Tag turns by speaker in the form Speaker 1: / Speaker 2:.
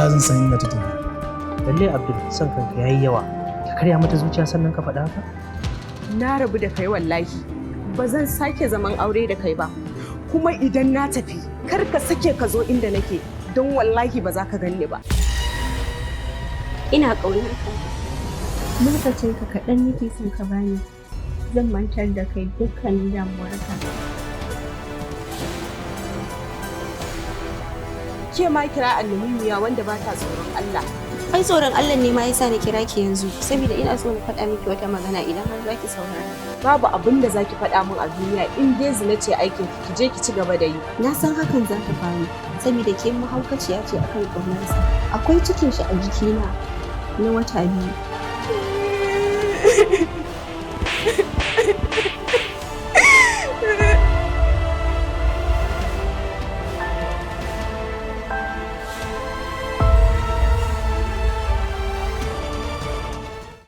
Speaker 1: Ya zan san inda ta tafi?
Speaker 2: Lalle Abdul, son kanka yayi yawa. Ka karya mata zuciya sannan ka faɗa haka?
Speaker 3: Na rabu da kai wallahi. Ba zan sake zaman aure da kai ba. Kuma idan na tafi, kar ka sake ka zo inda nake, don wallahi ba za ka ganni ba.
Speaker 4: Ina ƙaunar ka. Lokacin ka kaɗan nake son ka bani. Zan mantar da kai dukkanin damuwarka.
Speaker 3: Ke ma kira annamimiya wanda ba ta tsoron Allah.
Speaker 4: Ai tsoron Allah ne ma yasa na kira ki yanzu, saboda ina so na faɗa miki wata magana idan har zaki saurara.
Speaker 3: Babu abin da zaki faɗa min a duniya in dai zina ce aikin ki, je ki ci gaba da yi.
Speaker 4: Na san hakan za ta faru, saboda ke mahaukaciya ce akan ƙaunarsa. Akwai cikin shi a jikina na wata 2.